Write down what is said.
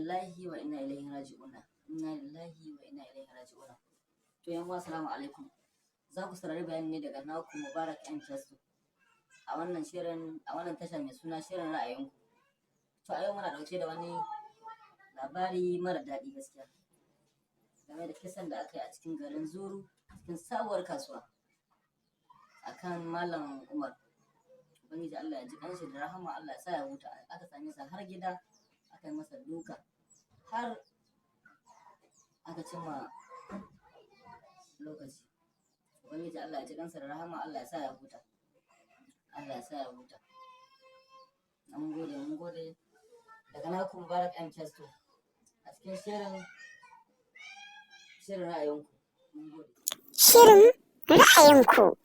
Lillahi wa inna ilaihi raji'una. Inna lillahi wa inna ilaihi raji'una. To yan uwa, assalamu alaikum. Za ku saurari bayani ne daga naku Mubarak M Festo a wannan shirin, a wannan tasha mai suna Shirin Ra'ayinku. To a yau muna ɗauke da wani labari mara daɗi gaskiya game da kisan da aka yi a cikin garin Zuru, cikin sabuwar kasuwa, akan Malam Umar. Ubangiji Allah ya ji ƙanshi da rahama, Allah ya sa ya huta. Aka same sa har gida, aka yi masa duka har aka cimma lokaci. Ubangiji Allah ya ji ƙansa da rahama, Allah ya sa ya huta. Allah ya sa ya huta. Mun gode, mun gode. Daga naku Mubarak M Chesto a cikin shirin Ra'ayinku. Mun gode. Shirin Ra'ayinku.